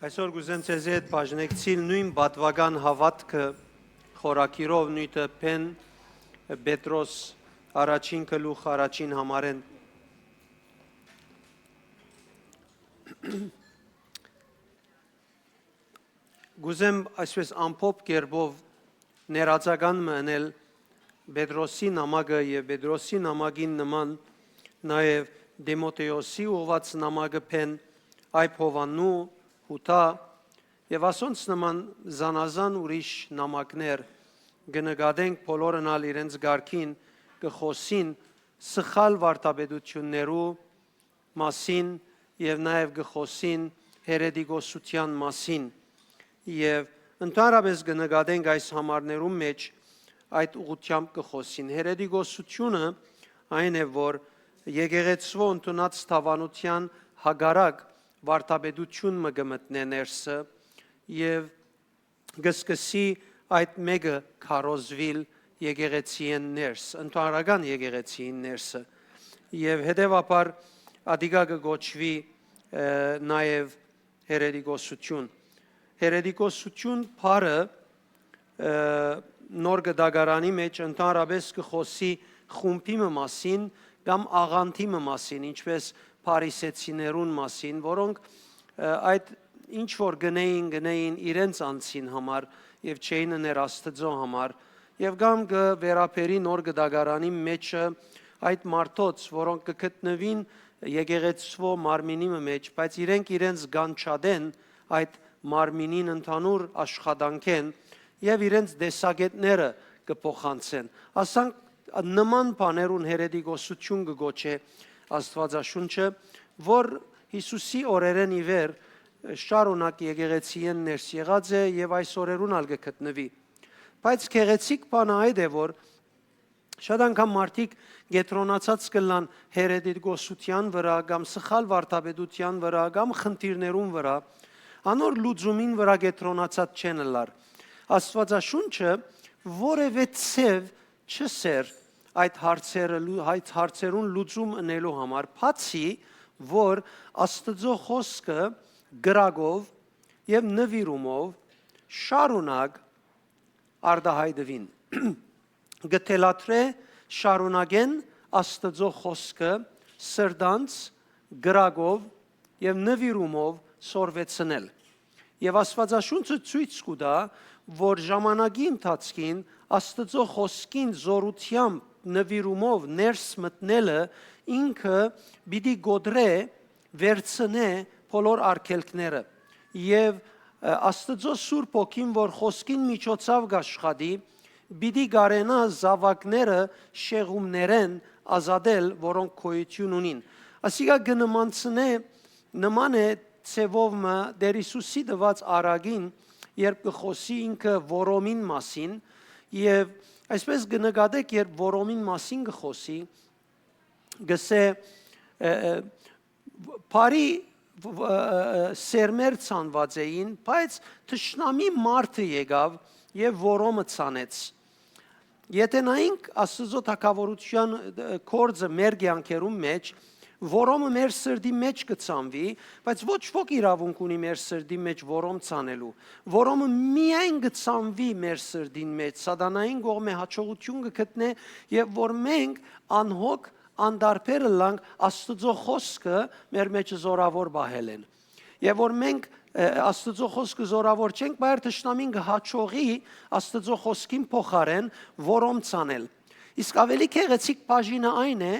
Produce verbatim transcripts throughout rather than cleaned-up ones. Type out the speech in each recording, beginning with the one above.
Այսօր կ'ուզեմ ձեզի հետ բաժնեկցիլ նոյն պատուական հաւատքը խորագիրով նիւթը Բեն Պետրոս առաջին գլուխ առաջին համարեն։ Կ'ուզեմ այսպես ամփոփ կերպով ներածական մը ընել Պետրոսի նամակը եւ Պետրոսի նամակին նման նաեւ Տիմոթէոսի ուղղուած նամակը Բեն, Այբ Յովհաննու, Յուդա եւ ասոնց նման զանազան ուրիշ նամակներ կը նկատենք, բոլորն ալ իրենց կարգին կը խօսին սխալ վարդապետութիւններու մասին եւ նաեւ կը խօսին հերետիկոսութեան մասին եւ ընդհանրապէս կը նկատենք այս համարներուն մէջ այդ ուղղութեամբ կը խօսին։ Հերետիկոսութիւնը այն է, որ եկեղեցւոյ ընդունած դաւանութեան հակառակ վարդապետութիւն մը կը մտնէ ներսը եւ կը սկսի այդ մէկը քարոզուիլ եկեղեցիէն ներս, ընդհանրական եկեղեցիին ներսը։ Եւ հետեւաբար ատիկա կը կոչուի, ը, նաեւ հերետիկոսութիւն։ Հերետիկոսութիւն բառը, ը, Նոր Կտակարանի մէջ ընդհանրապէս կը խօսի խումբի մը մասին կամ աղանդի մը մասին, ինչպէս փարիսեցիներուն մասին, որոնք, ը, այդ ինչ որ գնեին, գնեին իրենց անձին համար եւ չէին ըներ Աստուծոյ համար, եւ կամ կը վերաբերի Նոր Կտակարանի մէջը այդ մարդոց, որոնք կը գտնուին եկեղեցւոյ մարմինի մը մէջ, բայց իրենք իրենց կանչատեն այդ մարմինին ընդհանուր աշխատանքէն եւ իրենց տեսակէտները կը փոխանցեն։ Ասանք նման բաներուն հերետիկոսութիւն կը կոչէ Աստուածաշունչը, որ Յիսուսի օրերէն ի վեր շարունակ եկեղեցիէն ներս եղած է եւ այս օրերուն ալ կը գտնուի։ Բայց գեղեցիկ բանը այդ է, որ շատ անգամ մարդիկ կեդրոնացած կ'ըլլան հերետիկոսութեան վրայ կամ սխալ վարդապետութեան վրայ կամ խնդիրներուն վրայ, անոր լուծումին վրայ կեդրոնացած չեն ըլլար։ Աստուածաշունչը որեւէ ձեւ չ'ըսեր այդ հարցերը լու-, այդ հարցերուն լուծում ընելու համար, բացի որ Աստուծոյ խօսքը կրակով եւ նուիրումով շարունակ արտայայտուին։ Կը թելադրէ շարունակեն Աստուծոյ խօսքը սրտանց կրակով եւ նուիրումով սորվեցնել։ Եւ Աստուածաշունչը ցոյց կու տայ, որ ժամանակի ընթացքին Աստուծոյ խօսքին զօրութեամբ նուիրումով ներս մտնելը ինքը պիտի կոտրէ, վերցնէ բոլոր արգելքները։ Եւ, ը, Աստուծոյ Սուրբ Հոգին, որ խօսքին միջոցաւ կ'աշխատի, պիտի կարենայ զաւակները շեղումներէն ազատել, որոնք գոյութիւն ունին։ Ասիկա կը նմանցնէ, նման է ձեւով մը Տէր Յիսուսի տուած առակին, երբ կը խօսի ինքը որոմին մասին, եւ այսպես կը նկատէք, երբ որոմին մասին կը խօսի, կ'ըսէ, ը, ը, բարի, ը, ը, սերմեր ցանուած էին, բայց թշնամի մարդը եկաւ եւ որոմը ցանեց։ Եթէ նայենք Աստուծոյ թագաւորութեան, ը, գործը մեր կեանքերուն մէջ, որոմը մեր սրտի մէջ կը ցանուի, բայց ոչ ոք իրաւունք ունի մեր սրտի մէջ որոմ ցանելու։ Որոմը միայն կը ցանուի մեր սրտին մէջ, սատանային կողմէ յաջողութիւն կը գտնէ եւ որ մենք անհոգ անտարբեր ըլլանք Աստուծոյ խօսքը մեր մէջ զօրաւոր պահելէն։ Եւ որ մենք, ը, Աստուծոյ խօսքը զօրաւոր չենք, բայց թշնամին կը յաջողի Աստուծոյ խօսքին փոխարէն որոմ ցանել։ Իսկ աւելի գեղեցիկ բաժինը այն է,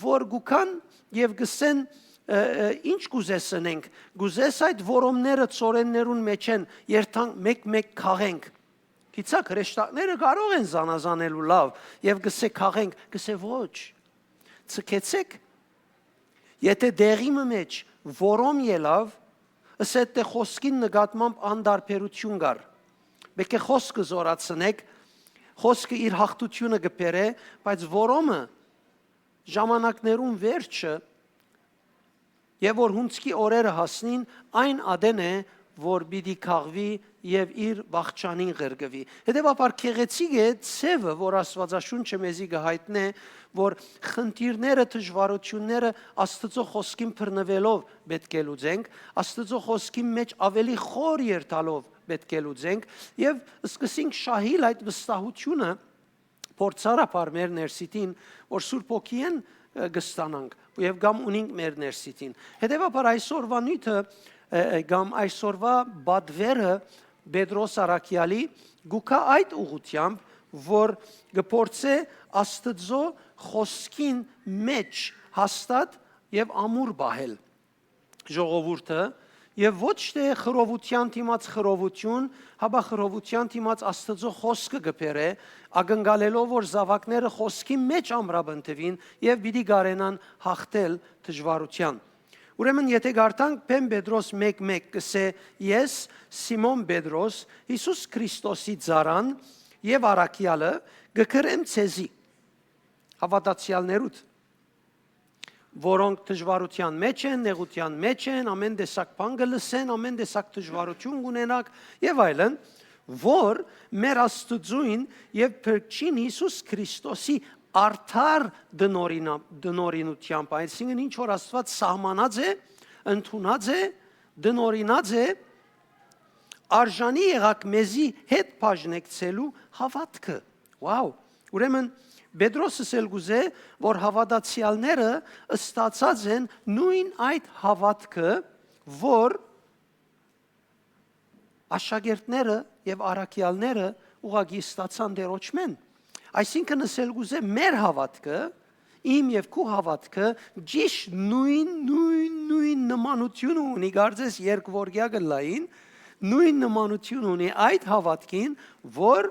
որ գուքան եւ գսեն, ը, ը, ինչ կուզես ընենք, կուզես այդ որոմները ծորեններուն մեջ են երթանք մեկ-մեկ քաղենք։ Գիտցաք, հրեշտակները կարող են զանազանել ու լավ, եւ գսե քաղենք, գսե ոչ, ցկեցեք, եթե դեղի մը մեջ որոմ ելաւ, ըսե դե խոսքին նկատմամբ անտարբերություն կար։ Պէտք է խոսքը զորացնեք, խոսքը իր հաղթությունը կը բերէ, բայց որոմը ժամանակներուն վերջը, եւ որ հունցքի օրերը հասնին, այն ատեն է, որ պիտի քաղուի եւ իր վախճանին ղրկուի։ Հետեւաբար գեղեցիկ է ձեւը, որ Աստուածաշունչը մեզի կը յայտնէ, որ խնդիրները, դժուարութիւնները Աստուծոյ խօսքին բռնուելով պէտք է լուծենք, Աստուծոյ խօսքին մէջ աւելի խոր երթալով պէտք է լուծենք եւ սկսենք շահիլ այդ վստահութիւնը փորձառաբար մեր ներսիտին, որ Սուրբ Հոգիէն, ը, կստանանք եւ կամ ունինք մեր ներսիտին։ Հետեւաբար այսօրվա նիւթը, ը, ը, կամ այսօրվա պատվերը Պետրոս առաքեալի գուքա այդ ուղղությամբ, որ կը փորձէ Աստուծոյ խօսքին մէջ հաստատ եւ ամուր պահել ժողովուրդը, եւ ոչ թէ խռովութեան դիմաց խռովութիւն, հապա խռովութեան դիմաց Աստուծոյ խօսքը կը բերէ, ակնկալելով որ զաւակները խօսքի մէջ ամրապնդուին եւ պիտի կարենան յաղթել դժուարութեան։ Ուրեմն, եթէ կարդանք Բեմ Պետրոս մէկ մէկ, կսէ. «Ես, Սիմոն Պետրոս, Յիսուս Քրիստոսի ծառան եւ առաքեալը, կը գրեմ ձեզի, հաւատացեալներուդ, որոնք դժուարութեան մէջ են, նեղութեան մէջ են, ամէն տեսակ բան կը լսեն, ամէն տեսակ դժուարութիւն կունենաք եւ այլն, որ մեր Աստուծոյն եւ Փրկչին Յիսուս Քրիստոսի արդար տնօրինա-, տնօրինութեամբ», այսինքն ինչ որ Աստուած սահմանած է, ընդունած է, տնօրինած է, արժանի եղաք մեզի հետ բաժնեկցելու հաւատքը։ Wow։ Ուրեմն, Պետրոսս էլ կ'ուզէ, որ հաւատացեալները ստացած են նոյն այդ հաւատքը, որ աշակերտները եւ առաքեալները ուղղակի ստացան Տէրոջմէն։ Այսինքն, ըսել կ'ուզէ, մեր հաւատքը, իմ եւ քու հաւատքը, ճիշտ նոյն, նոյն, նոյն նմանութիւնը ունի, կարծես երկուորկեայ կ'ըլլային, նոյն նմանութիւն ունի այդ հաւատքին, որ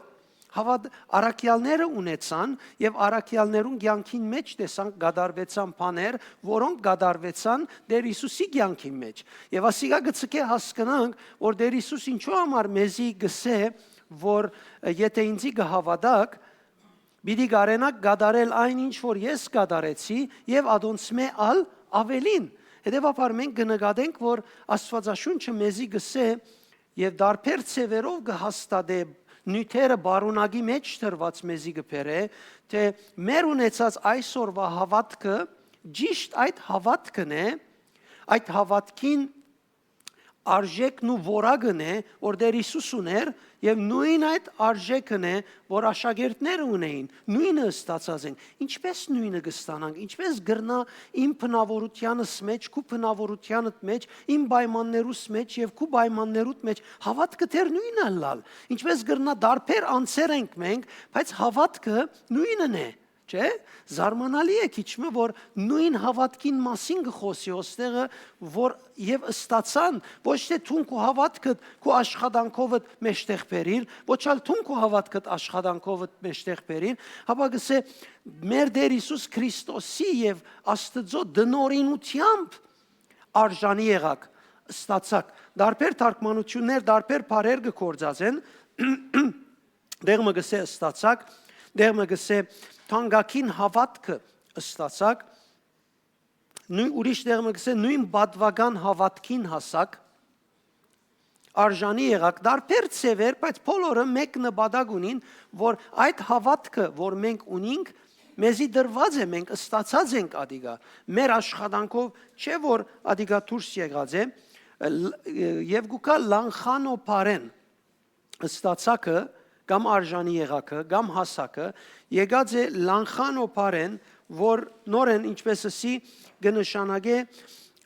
հաւատ-, առաքեալները ունեցան եւ առաքեալներուն կեանքին մէջ տեսանք կատարուեցան բաներ, որոնք կատարուեցան Տէր Յիսուսի կեանքին մէջ։ Եւ ասիկա կը ցկէ հասկնանք, որ Տէր Յիսուս ինչու համար մեզի կ'ըսէ, որ, ը, եթէ ինծի կը հաւատաք, պիտի կարենաք կատարել այն, ինչ որ ես կատարեցի, եւ ատոնցմէ ալ աւելին։ Հետեւաբար մենք կը նկատենք, որ Աստուածաշունչը մեզի կ'ըսէ եւ տարբեր ձեւերով կը հաստատէ նիւթերը պարունակի մէջ դրուած մեզի կը բերէ, թէ մեր ունեցած այսօրվա հաւատքը ճիշտ այդ հաւատքն է, այդ հաւատքին արժեքն ու որակն է, որ Տէր Յիսուս ունէր, եւ նոյն այդ արժեքն է, որ աշակերտները ունէին, նոյնը ստացած են։ Ինչպէս նոյնը կստանանք, ինչպէս կրնայ իմ բնաւորութեանս մէջ, քու բնաւորութեանդ մէջ, իմ պայմաններուս մէջ եւ քու պայմաններուդ մէջ հաւատքը դեռ նոյնը ըլլալ։ Ինչպէս կրնայ, տարբեր անձեր ենք մենք, բայց հաւատքը նոյնն է, չէ՞։ Զարմանալի է քիչ մը, որ նոյն հաւատքին մասին կը խօսի ոստեղը, որ եւ ստացան, ոչ թէ դուն քու հաւատքդ, քու աշխատանքովդ մէջտեղ բերիր, ոչ ալ դուն քու հաւատքդ աշխատանքովդ մէջտեղ բերիր, հապա կ'ըսէ, մեր Տէր Յիսուս Քրիստոսի եւ Աստուծոյ տնօրինութեամբ արժանի եղաք, ստացաք։ Տարբեր թարգմանութիւններ, տարբեր բառեր կը գործածեն, դեղ մը կ'ըսէ ստացաք, դեղ մը կ'ըսէ թանկագին հաւատքը ստացաք, նոյն, ուրիշ դեղ մը կ'ըսէ նոյն պատուական հաւատքին հասաք, արժանի եղաք, տարբեր ձեւեր, բայց բոլորը մէկ նպատակ ունին, որ այդ հաւատքը, որ մենք ունինք, մեզի տրուած է, մենք ստացած ենք ադիկա, մեր աշխատանքով չէ, որ ադիկա դուրս եղած է, լ-, եւ գուկա լանխանո բառէն, ստացակը կամ արժանի եղակը կամ հասակը եկած է լանխանո բառէն, որ նորէն, ինչպես ըսի, կը նշանակէ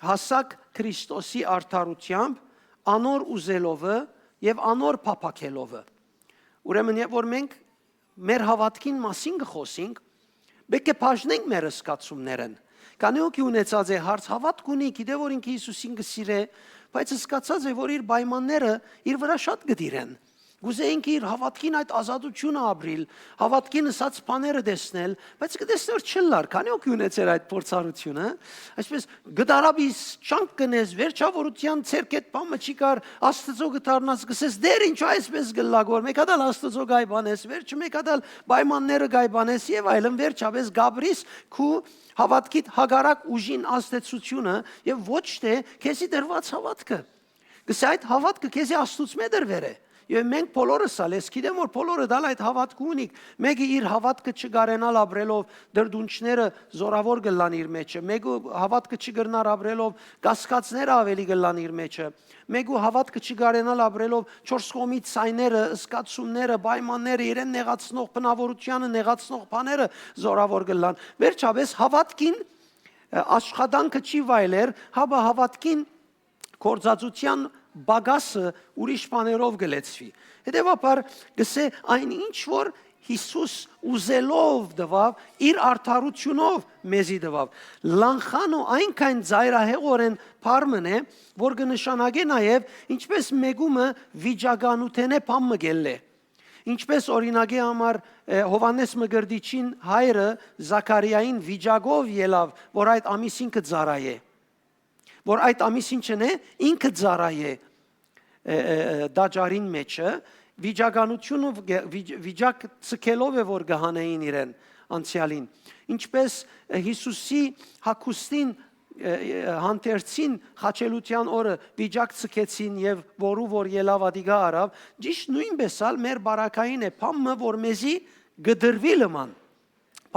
հասակ Քրիստոսի արդարութեամբ, անոր ուզելով եւ անոր փափաքելով։ Ուրեմն, երբ որ մենք մեր հաւատքին մասին կը խօսենք, պէտք է բաժնենք մեր զգացումներէն։ Քանի՞ հոգի ունեցած է հարց, հաւատք ունի, գիտէ, որ ինքը Յիսուսին կը սիրէ, բայց զգացած է, որ իր պայմանները իր վրայ շատ կը տիրեն։ Կ'ուզէ ինքը իր հաւատքին այդ ազատութիւնը ապրիլ, հաւատքին ըսած բաները տեսնել, բայց կը տեսնէ, որ չըլլար, քանի՞ հոգի ունեցեր այդ փորձառութիւնը, այսպես, կը դարապիս, չանք կնես, վերջաւորութեան ձեռքեդ բան մը չի կար, Աստուծոյ կը դառնաս, կ'ըսես, «Տէր, ինչու այսպես կ'ըլլայ, որ մէկ հատ ալ Աստուծոյ գայ բանես, վերջը մէկ հատ ալ պայմանները գայ բանես» եւ այլն, վերջապէս կ'ապրիս քու հաւատքիդ հակառակ ուժին ազդեցութիւնը եւ ոչ թէ քեզի տրուած հաւատքը։ Կսե, այդ հաւատքը քեզի Աստուծմէ տրուեր է։ Եւ մենք բոլորս ալ, ես գիտեմ որ բոլորդ ալ այդ հաւատքը ունիք։ Մէկը իր հաւատքը չկարենալ ապրելով, դրդունչները զորաւոր կ'ըլլան իր մեջը, մէկը հաւատքը չկրնար ապրելով, կասկածները աւելի կ'ըլլան իր մեջը, մէկու հաւատքը չկարենալ ապրելով, չորս կողմի ձայները, զգացումները, պայմանները, իրեն նեղացնող բնաւորությանը նեղացնող բաները զորաւոր կ'ըլլան։ Վերջապէս, հաւատքին, ը, աշխատանքը չի վայելեր, հապա հաւատքին գործածութեան պակասը ուրիշ բաներով կը լեցուի։ Հետեւաբար, կսե, այն ինչ որ Յիսուս ուզելով տուաւ, իր արդարութիւնով մեզի տուաւ։ Լանխան ու այնքան ծայրահեղորեն բառ մըն է, որ կը նշանակէ նաեւ, ինչպէս մէկումը վիճականութենէ բան մը կ'ելլէ։ Ինչպէս, օրինակի համար, ը, Յովհաննէս Մկրտիչին հայրը Զաքարիային վիճակով ելաւ, որ այդ ամիսին կը ծառայէ, որ այդ ամիսին չնէ, ինքը ծառայէ, ը, ը, ը, տաճարին մեջը, վիճականությունը, վիճ-, վիճակ ցկելով է, որ կը հանեին իրեն անցեալին։ Ինչպէս, ը, Յիսուսի հագուստին, ը, ը, հանդերձին խաչելութեան օրը վիճակ ցկեցին եւ որու որ ելաւ ատիկա առաւ, ճիշդ նոյնպէս ալ մեր բարակային է բան մը, որ մեզի կը տրուի լման։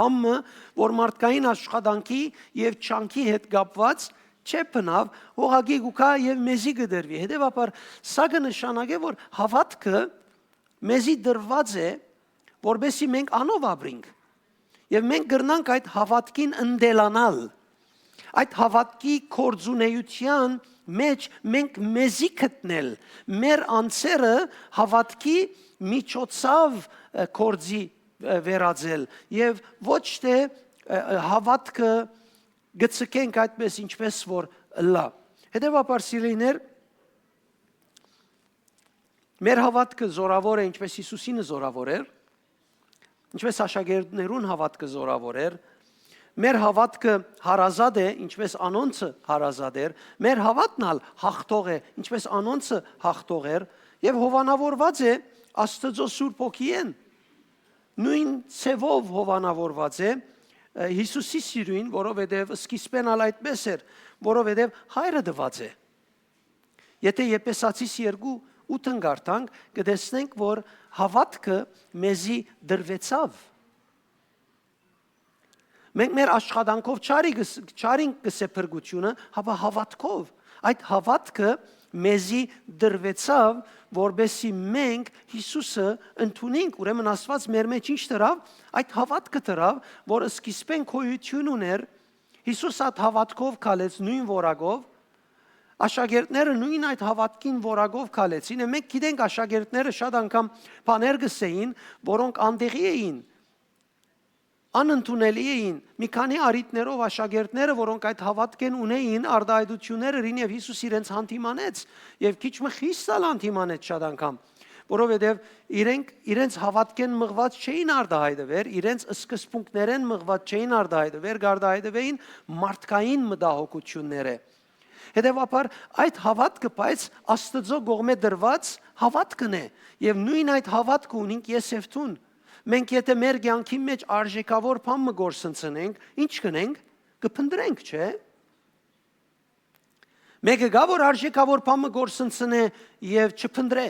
Բան մը, որ մարդկային աշխատանքի եւ չանքի հետ կապուած չէ բնաւ, ուղղակի կու գայ եւ մեզի կը տրուի։ Հետեւաբար, սա կը նշանակէ, որ հաւատքը մեզի տրուած է, որպեսզի մենք անով ապրինք։ Եւ մենք կրնանք այդ հաւատքին ընտելանալ։ Այդ հաւատքի գործունեության մեջ մենք մեզի գտնել, մեր անձերը հաւատքի միջոցաւ, ը, գործի, ը, վերածել եւ ոչ թէ, ը, ը, հաւատքը գցկենք այդպես, ինչպես որ ըլլայ։ Հետեւաբար, սիրելիներ, մեր հաւատքը զորաւոր է, ինչպես Յիսուսինը զորաւոր էր, ինչպես աշակերտներուն հաւատքը զորաւոր էր, մեր հաւատքը հարազատ է, ինչպես անոնցը հարազատ էր, մեր հաւատն ալ հաղթող է, ինչպես անոնցը հաղթող էր, եւ հովանաւորուած է Աստուծոյ Սուրբ Հոգիէն։ Նոյն ձեւով հովանաւորուած է, ը, Յիսուսի սիրոյն, որովհետեւ սկիզբէն ալ այդպես էր, որովհետեւ Հայրը տուած է։ Եթէ Եփեսացիս երկու ութը կարդանք, կը տեսնենք, որ հաւատքը մեզի տրուեցաւ։ Մենք մեր աշխատանքով չարի գս-, չարինք կսե փրկութիւնը, հապա հաւատքով։ Այդ հաւատքը մեզի տրուեցաւ, որպեսզի մենք Յիսուսը ընդունենք, ուրեմն Աստուած մեր մեջ ինչ դրաւ, այդ հաւատքը դրաւ, որ սկիզբէն գոյութիւն ունէր, Յիսուս այդ հաւատքով քալեց նոյն որակով, աշակերտները նոյն այդ հաւատքին որակով քալեցին, եւ մենք գիտենք, աշակերտները շատ անգամ բաներ կ'ըսէին, որոնք անտեղի էին, անընդունելի էին։ Մի քանի առիթներով աշակերտները, որոնք այդ հաւատքէն ունէին, արտայայտութիւններ ըրին եւ Յիսուս իրենց հանդիմանեց, եւ քիչ մը խիստ ալ հանդիմանեց շատ անգամ, որովհետեւ իրենք իրենց հաւատքէն մղուած չէին արտայայտուեր, իրենց սկզբունքներէն մղուած չէին արտայայտուեր, կ'արտայայտուէին մարդկային մտահոգութիւններէ։ Հետեւաբար, այդ հաւատքը, բայց Աստուծոյ կողմէ տրուած հաւատքն է, եւ նոյն այդ հաւատքը ունինք ես եւ դուն։ Մենք եթէ մեր կեանքի մեջ արժէքաւոր բան մը կորսնցնենք, ինչ կ'ընենք, կը փնտռենք, չէ՞։ Մէկը կա, որ արժէքաւոր բան մը կորսնցնէ եւ չփնտռէ։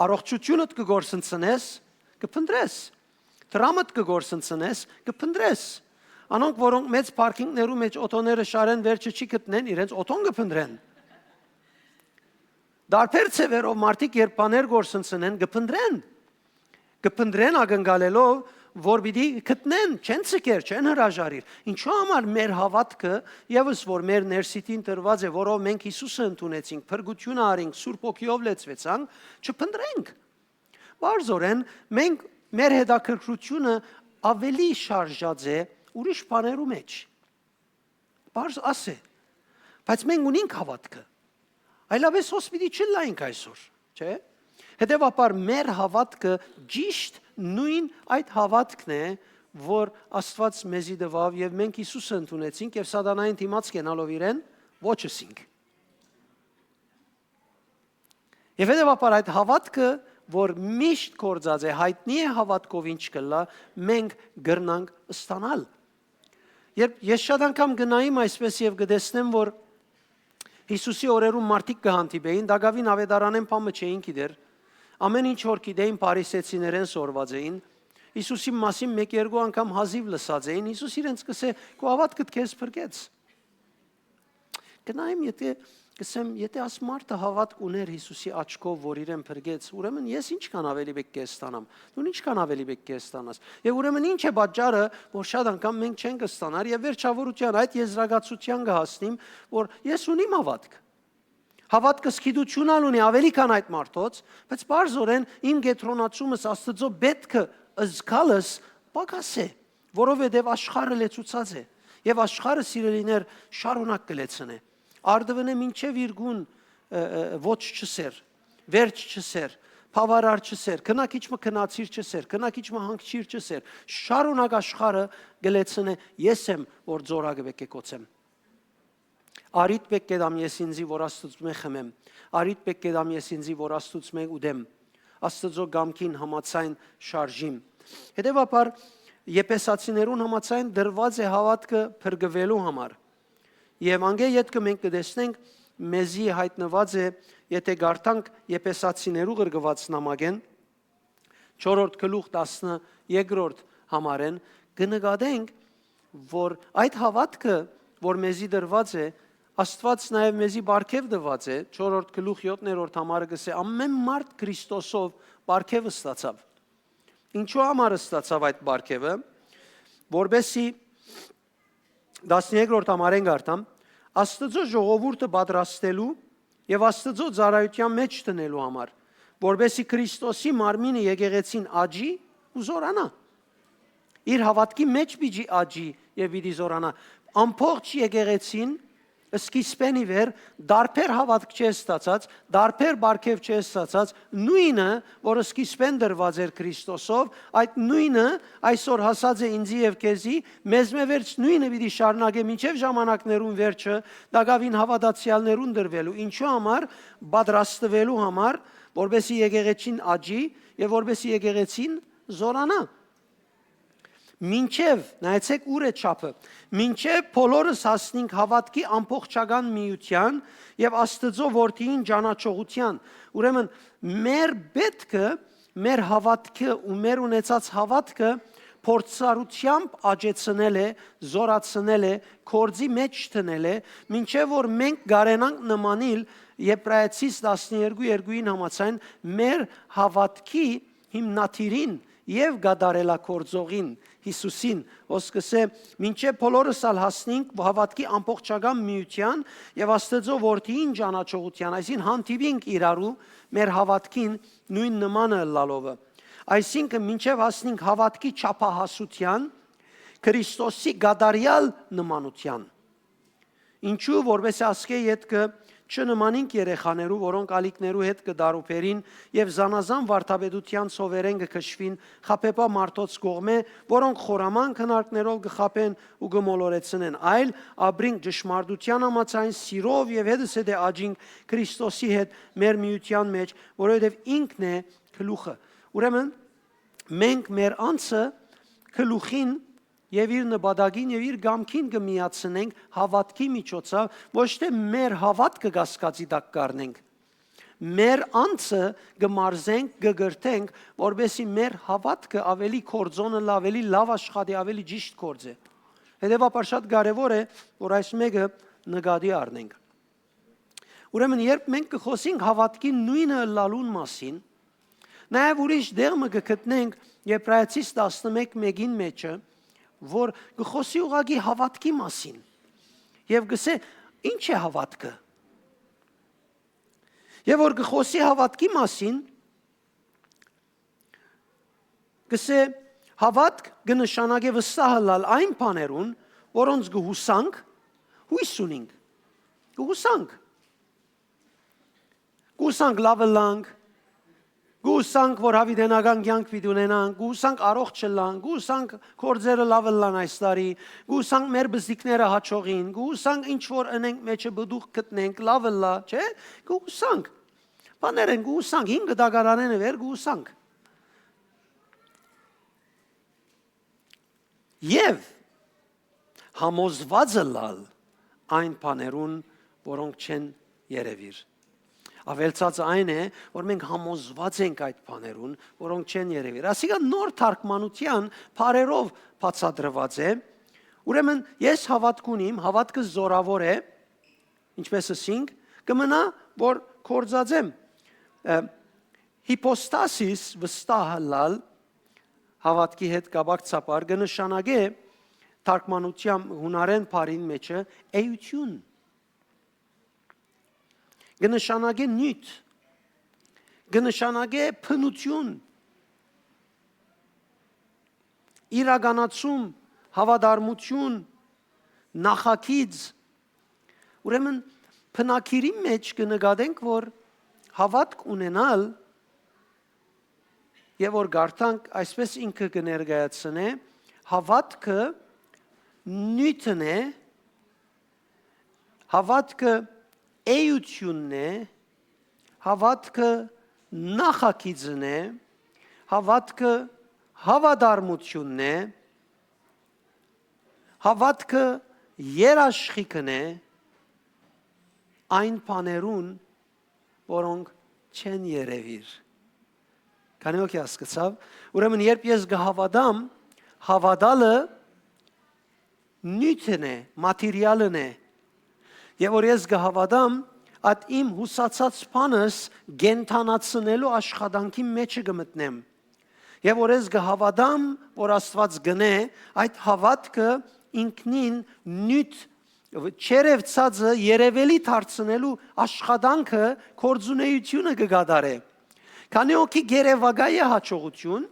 Առողջութիւնդ կը կորսնցնես, կը փնտռես։ Դրամդ կը կորսնցնես, կը փնտռես։ Անոնք, որոնք մեծ պարքինգներու մեջ օթոները շարեն, վերջը չի գտնեն, իրենց օթոն կը փնտռեն։ Տարբեր ձևերով մարդիկ, երբ բաներ կորսնցնեն, կը փնտռեն։ Կը փնտռեն ակնկալելով, որ պիտի գտնեն, չեն ցկեր, չեն հրաժարիր։ Ինչու՞ համար մեր հաւատքը, եւս որ մեր ներսիտին տրուած է, որով մենք Յիսուսը ընդունեցինք, փրկութիւնը առինք, Սուրբ Հոգիով լեցուեցանք, չփնտռենք։ Պարզօրէն, մենք, մեր հետաքրքրությունը աւելի շարժած է ուրիշ բաներու մեջ։ Պարզ ասէ, բայց մենք ունինք հաւատքը։ Այլապես հոս պիտի չըլլայինք այսօր, չէ՞։ Հետեւաբար, մեր հաւատքը ճիշդ նոյն այդ հաւատքն է, որ Աստուած մեզի տուաւ, եւ մենք Յիսուսը ընդունեցինք, եւ սատանային դիմաց կենալով իրեն, ոչ ըսինք։ Եւ հետեւաբար, այդ հաւատքը, որ միշտ գործած է, յայտնի է հաւատքով ինչ կ'ըլլայ, մենք կրնանք ստանալ։ Երբ ես շատ անգամ գնայ իմ այսպես եւ կը տեսնեմ, որ Յիսուսի օրերուն մարդիկ կը հանդիպէին, տակաւին աւետարանէն բան մը չէին գիտեր։ Ամէն ինչ որ գիտէին, փարիսեցիներէն սորված էին։ Յիսուսին մասին մէկ-երկու անգամ հազիւ լսած էին։ Յիսուս իրենց կ'ըսէ. «Քու հաւատքդ քեզ փրկեց»։ Կնայեմ, եթե, կ'ըսեմ, եթե աս մարդը հաւատք ունէր Յիսուսի աչքով, որ իրեն փրկեց, ուրեմն ես ինչքան աւելի պէտք է ստանամ, դուն ինչքան աւելի պէտք է ստանաս։ Եւ ուրեմն ի՞նչ է պատճառը, որ շատ անգամ մենք չենք ստանար, եւ վերջավորութեան այդ եզրակացութեան կը հասնիմ, որ ես ունիմ հաւատք։ Հաւատքս գիտութիւն ալ ունի աւելի քան այդ մարդոց, բայց պարզօրէն իմ կեդրոնացումս, Աստուծոյ պէտքը զգալս պակաս է, որովհետեւ աշխարհը լեցուցած է, եւ աշխարհը, սիրելիներ, շարունակ կը լեցնէ։ Արդուընէ մինչեւ իր գուն, ը, ը, ոչ չ'ըսեր, վերջ չ'ըսեր, բաւարար չ'ըսեր, քնա քիչ մը քնացիր չ'ըսեր, քնա քիչ մը հանգչիր չ'ըսեր, շարունակ աշխարհը կը լեցնէ, ես եմ, որ ձորակը պէտք է կոչեմ։ Առիթ պէտք է տամ ես ինծի, որ Աստուծմէ խմեմ։ Առիթ պէտք է տամ ես ինծի, որ Աստուծմէ ուտեմ։ Աստուծոյ կամքին համաձայն շարժիմ։ Հետեւաբար, Եփեսացիներուն համաձայն տրուած է հաւատքը փրկուելու համար։ Եւ անկէ ետքը մենք կը տեսնենք, մեզի յայտնուած է, եթե կարդանք Եփեսացիներու ղրկուած նամակէն, չորրորդ գլուխ, տասներկրորդ համարէն, կը նկատենք, որ այդ հաւատքը, որ մեզի տրուած է, Աստուած նաեւ մեզի պարգեւ տուած է, չորրորդ գլուխ, յոթերորդ համարը կ'ըսէ. «Ամէն մարդ Քրիստոսով պարգեւ ստացաւ»։ Ինչու համար ստացաւ այդ պարգեւը, որպեսզի, տասներկրորդ համարէն կարդամ, Աստուծոյ ժողովուրդը պատրաստելու եւ Աստուծոյ ծառայութեան մէջ դնելու համար, որպեսզի Քրիստոսի մարմինը, եկեղեցին, աճի ու զօրանայ։ Իր հաւատքի մէջ պիտի աճի եւ պիտի զօրանայ։ Ամբողջ եկեղեցին սկիզբէն ի վեր տարբեր հաւատք չէ ստացած, տարբեր պարգեւ չէ ստացած, նոյնը, որ սկիզբէն տրուած էր Քրիստոսով, այդ նոյնը այսօր հասած է ինծի եւ քեզի, մեզմէ վերջ նոյնը պիտի շարունակէ մինչեւ ժամանակներուն վերջը, տակաւին հաւատացեալներուն տրուելու։ Ինչու համար? Պատրաստուելու համար, որպեսզի եկեղեցին աճի եւ որպեսզի եկեղեցին զօրանայ։ Մինչեւ, նայեցէք ուր է չափը, մինչեւ բոլորս հասնենք հաւատքի ամբողջական միութեան եւ Աստուծոյ Որդիին ճանաչողութեան։ Ուրեմն, մեր պէտքը, մեր հաւատքը ու մեր ունեցած հաւատքը փորձառութեամբ աճեցնել է, զօրացնել է, գործի մէջ դնել է, մինչեւ որ մենք կարենանք նմանիլ Եբրայեցիս տասներկու երկուին համաձայն մեր հաւատքի հիմնադիրին եւ կատարելագործողին Յիսուսին, որ սկսե մինչեւ բոլորս ալ հասնենք հաւատքի ամբողջական միութեան եւ Աստուծոյ Որդիին ճանաչողութեան, այսինքն հանդիպինք իրարու մեր հաւատքին նոյն նմանը ըլլալովը, այսինքն մինչեւ հասնենք հաւատքի չափահասութեան, Քրիստոսի կատարեալ նմանութեան։ Ինչու՞, որպեսզի ասկէ ետքը չնմանինք երեխաներու, որոնք ալիքներու հետ կը դարուբերին եւ զանազան վարդապետութեան ցովերէն կը քշուին խաբեբայ մարդոց կողմէ, որոնք խորաման քննարկներով կը խաբեն ու կը մոլորեցնեն, այլ ապրինք ճշմարտութեան համաձայն, սիրով եւ հետզհետէ աճինք Քրիստոսի հետ մեր միութեան մէջ, որովհետեւ ինքն է գլուխը։ Ուրեմն, մենք մեր անձը գլուխին եւ իր նպատակին եւ իր կամքին կը միացնենք հաւատքի միջոցով, ոչ թէ մեր հաւատքը կասկածի տակ կ'առնենք։ Մեր անձը կը մարզենք, կը կրթենք, որպեսզի մեր հաւատքը աւելի գործոն ըլլայ, աւելի լաւ աշխատի, աւելի ճիշդ գործէ։ Հետեւաբար շատ կարեւոր է, որ այս մէկը նկատի առնենք։ Ուրեմն, երբ մենք կը խօսենք հաւատքի նոյնը ըլլալուն մասին, նաեւ ուրիշ տեղ մը կը գտնենք Եբրայեցիս տասնմեկ մէկին մէջը, որ կը խօսի ուղղակի հաւատքի մասին եւ կ'ըսէ. «Ի՞նչ է հաւատքը»։ Եւ որ կը խօսի հաւատքի մասին, կ'ըսէ. «Հաւատք կը նշանակէ վստահ ըլլալ այն բաներուն, որոնց կը յուսանք, յոյս ունինք»։ Կը յուսանք։ Կը յուսանք լաւ ըլլանք, կը յուսանք, որ յաւիտենական կեանք պիտի ունենանք, կը յուսանք առողջ ըլլանք, կը յուսանք գործերը լաւ ըլլան այս տարի, կը յուսանք մեր բզդիկները յաջողին, կը յուսանք ինչ որ ընենք մէջը պտուղ գտնենք, լաւ ըլլայ, չէ՞, կը յուսանք։ Բաներ են, կը յուսանք, հինգ դագարանէն վեր կը յուսանք։ Եւ համոզված ըլլալ այն բաներուն, որոնք չեն երեւիր։ Աւելցածը այն է, որ մենք համոզուած ենք այդ բաներուն, որոնք չեն երեւիր։ Ասիկա նոր թարգմանութեան բառերով բացատրուած է։ Ուրեմն ես հաւատք ունիմ, հաւատքը զօրաւոր է, ինչպես ըսինք, կը մնայ որ գործածեմ։ Ը, հիպոստասիս, վստահ ըլլալ, հաւատքի հետ կապակցաբար կը նշանակէ թարգմանութեան հունարէն բառին մէջը էութիւն։ Կը նշանակէ նիւթ, կը նշանակէ բնութիւն, իրականացում, հաւատարմութիւն, նախագիծ։ Ուրեմն բնագիրի մէջ կը նկատենք, որ հաւատք ունենալ եւ որ կարդանք, այսպես ինքը կը ներկայացնէ, հաւատքը նիւթն է, հաւատքը էութիւնն է, հաւատքը նախագիծն է, հաւատքը հաւատարմութիւնն է, հաւատքը երաշխիքն է այն բաներուն, որոնք չեն երեւիր։ Քանի՞ օքի հասկացաւ։ Ուրեմն երբ ես կը հաւատամ, հաւատալը նիւթն է, մատերիալն է։ Եւ որ ես կը հաւատամ, այդ իմ յուսացած բանս կենդանացնելու աշխատանքի մէջը կը մտնեմ։ Եւ որ ես կը հաւատամ, որ Աստուած կ'ընէ, այդ հաւատքը ինքնին նիւթ, չերեւցածը երեւելի դարձնելու աշխատանքը, գործունեութիւնը կը կատարէ։ Քանի՞ օքի կ'երեւակայ է հաջողութիւն,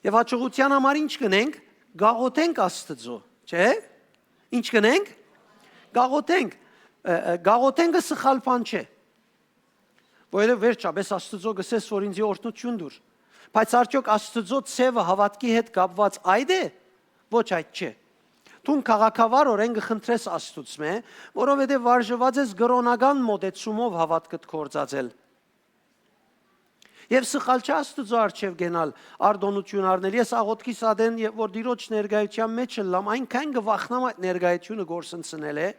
եւ հաջողութեան համար ի՞նչ կ'ընենք, կ'աղօթենք Աստուծոյ, չէ՞։ Ի՞նչ կ'ընենք, կ'աղօթենք։ Ը, ը, կ'աղօթենքը սխալ բան չէ, որովհետեւ վերջապէս Աստուծոյ կ'ըսես, որ ինծի օրհնութիւն տուր։ Բայց արդեօք Աստուծոյ ձեւը հաւատքի հետ կապուած այդ է։ Ոչ, այդ չէ։ Դուն քաղաքավարօրէն կը խնդրես Աստուծմէ, որովհետեւ վարժուած ես կրօնական մօտեցումով հաւատքդ գործածել։ Եւ սխալ չէ Աստուծոյ առջեւ կենալ, արտօնութիւն առնել։ Ես աղօթքիս ատեն, երբ որ Տիրոջ ներկայութեան մէջ ըլլամ, այնքան կը վախնամ այդ ներկայութիւնը կորսնցնել է,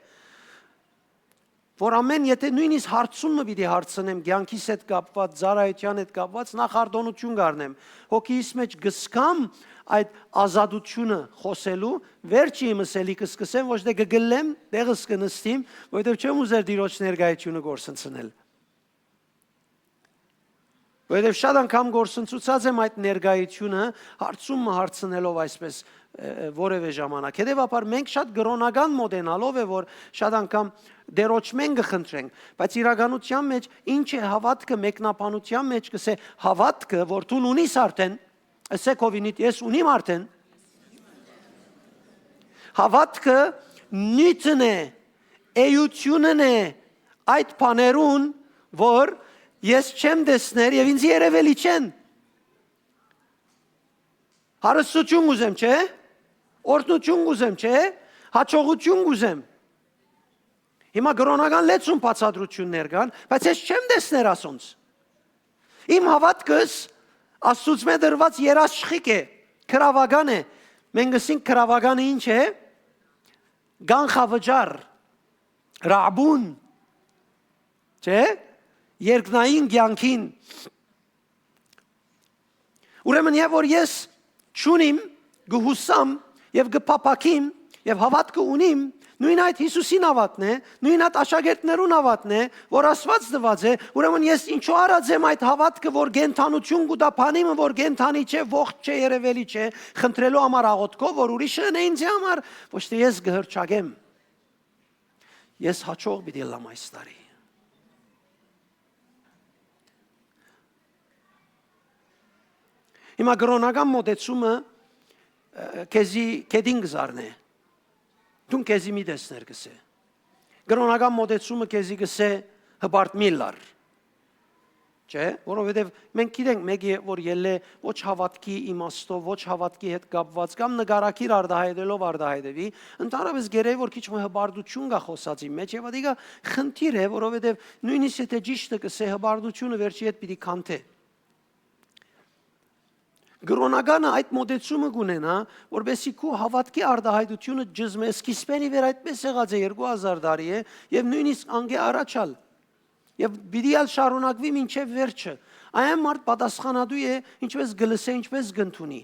որ ամէն, եթէ նոյնիսկ հարցում մը պիտի հարցնեմ, կեանքիս հետ կապուած, ծառայութեան հետ կապուած, նախ արտօնութիւն կ'առնեմ։ Հոգիս մէջ կ'զգամ այդ ազատութիւնը խօսելու, վերջը իմս էլի կ'սկսեմ, ոչ թէ կը գլլեմ, տեղս կը նստիմ, որովհետեւ չեմ ուզեր Տիրոջ ներկայութիւնը կորսնցնել։ Որովհետեւ շատ անգամ կորսնցուցած եմ այդ ներկայութիւնը, հարցում մը հարցնելով այսպես, ը, ը, որեւէ ժամանակ։ Հետեւաբար մենք շատ կրօնական մօտենալով է, որ շատ անգամ Տիրոջմէն կը խնդրենք, բայց իրականութեան մէջ ի՞նչ է հաւատքը, մեկնաբանութեան մէջ կ'ըսէ, հաւատքը, որ դուն ունիս արդէն, ըսէ քովին իդ, ես ունիմ արդէն։ Հաւատքը նիւթն է, էութիւնն է այդ բաներուն, որ ես չեմ տեսներ եւ ինձ երեւելի չեն։ Հարստութիւն կ'ուզեմ, չէ՞։ Օրհնութիւն կ'ուզեմ, չէ՞։ Հաջողութիւն կ'ուզեմ։ Հիմա կրօնական լեցուն բացատրութիւններ կան, բայց ես չեմ տեսներ ասոնց։ Իմ հաւատքս Աստուծմէ տրուած երաշխիք է, գրաւական է։ Մենք ըսինք, գրաւականը ի՞նչ է։ Կանխավճար, ռաբուն, չէ՞, երկնային կեանքին։ Ուրեմն, երբ որ ես չունիմ, կը յուսամ եւ կը փափաքիմ եւ հաւատքը ունիմ, նոյն այդ Յիսուսին հաւատն է, նոյն այդ աշակերտներուն հաւատն է, որ Աստուած տուած է, ուրեմն ես ինչու առած եմ այդ հաւատքը, որ կենդանութիւն կու տայ բանի մը, որ կենդանի չէ, ողջ չէ, երեւելի չէ, խնդրելու համար աղօթքով, որ ուրիշը ընէ ինձի համար, ոչ թէ ես կը հռչակեմ։ Ես հաջող պիտի ըլլամ այս տարի։ Հիմա կրօնական մոտեցումը, ը, քեզի գետին կը զարնէ։ Դուն քեզի մի տեսներ կ'ըսէ։ Կրօնական մոտեցումը քեզի կ'ըսէ հպարտ մի լար։ Չէ, որովհետև մենք գիտենք մեկը, որ ելլէ ոչ հաւատքի իմաստով, ոչ հաւատքի հետ կապված կամ նկարագիր արտահայտելով արտահայտելի, ընդհանրապես գերեի որ քիչ մը հպարտություն կա խոսածի մեջ, եւ ատիկա խնդիր է, որովհետև նույնիսկ եթե ճիշդը կ'ըսէ, հպարտությունը վերջի հետ պիտի քանթէ։ Կրօնականը այդ մոտեցումը կ'ունենայ, որպեսզի քու հաւատքի արտայայտությունը ջզմէ, սկիզբէն ի վեր այդպէս եղած է երկու հազար տարի է, եւ նոյնիսկ անկէ առաջ ալ։ Եւ պիտի ալ շարունակուի մինչեւ վերջը։ Այն մարդ պատասխանատու է, ինչպես կը լսէ, ինչպես կ'ընդունի։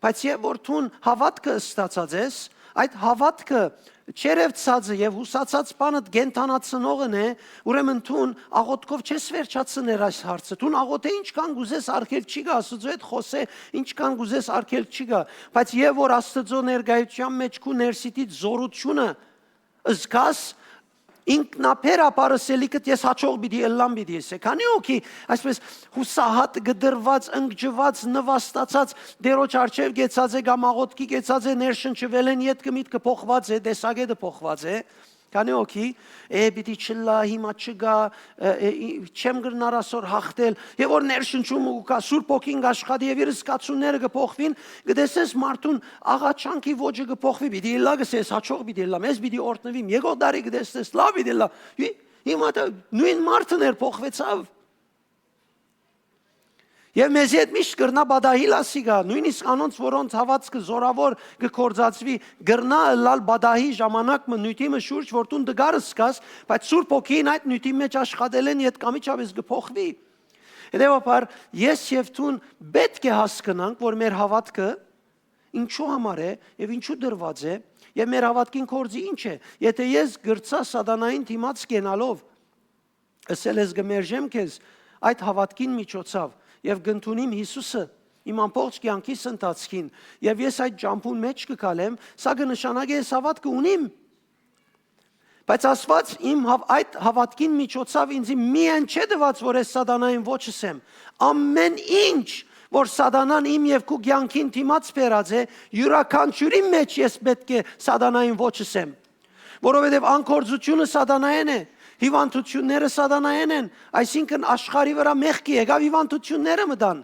Բայց երբ որ դուն հաւատքը ստացած ես, այդ հաւատքը չերեւցածը եւ յուսացած բանդ կենդանացնողն է, ուրեմն դուն աղոթքով չես վերջացներ այս հարցը։ Դուն աղոթէ ինչքան կ'ուզես արգել չի գայ, Աստուծոյ հետ խօսէ ինչքան կ'ուզես արգել չի գայ, բայց երբ որ Աստուծոյ ներկայութեան մէջ քու ներսիդիդ զօրութիւնը զգաս, ինքնաբեր ըսելիքդ «ես հաճող պիտի ըլլամ» պիտի ըսէ։ Քանի՞ հոգի այսպես յուսահատ, կտրուած, ընկճուած, նուաստացած Տէրոջ առջեւ կեցած է կամ աղոթքի կեցած է, ներշնչուելէն ետքը միտքը փոխուած է, տեսակէտը փոխուած է։ Քանի՞ հոգի, «Է, պիտի չըլլայ, հիմա չկայ, ը, ը, ի- չեմ կրնար ասոր հաղթել»։ Եւ որ ներշնչումը կու գայ, Սուրբ Հոգին կ'աշխատի եւ իր զգացումները կը փոխուին, կը տեսնես մարդուն աղաչանքի ոճը կը փոխուի, պիտի ըլլայ, կ'ըսէ, «ես հաճող պիտի ըլլամ, ես պիտի օրհնուիմ, եկող տարի կը տեսնես, լաւ պիտի ըլլայ»։ Ի- հիմա դա նոյն մարդն էր, փոխուեցաւ։ Եւ մեզի հետ միշտ կրնայ պատահիլ ասիկա, նոյնիսկ անոնց, որոնց հաւատքը զօրաւոր կը կործածուի, կրնայ ըլլալ պատահի ժամանակ մը, նիւթի մը շուրջ, որ դուն տկար զգաս, բայց Սուրբ Հոգին այդ նիւթի մէջ աշխատելէն յետ կամիչապէս կը փոխուի։ Հետեւաբար, ես եւ դուն պէտք է հասկնանք, որ մեր հաւատքը ինչու համար է եւ ինչու դրուած է, եւ մեր հաւատքին գործը ինչ է, եթէ ես կրցայ սատանային դիմաց կենալով, ըսել ես, «Կը մերժեմ քեզ այդ հաւատքին միջոցով եւ կ'ընդունիմ Յիսուսը իմ ամբողջ կեանքիս ընթացքին, եւ ես այդ ճամբուն մէջ կը քալեմ», սա կը նշանակէ, ես հաւատքը ունիմ։ Բայց Աստուած իմ հաւ- այդ հաւատքին միջոցով ինձի միայն չէ տուած, որ ես սատանային ոչ ըսեմ։ Ամեն ինչ, որ սատանան իմ եւ քու կեանքին դիմաց բերած է, իւրաքանչիւրին մէջ ես պէտք է սատանային ոչ ըսեմ։ Որովհետեւ անկործությունը սատանայէն է, հիւանդութիւնները սատանայէն են, այսինքն աշխարհի վրայ մեղքը եկաւ, հիւանդութիւնները մտան։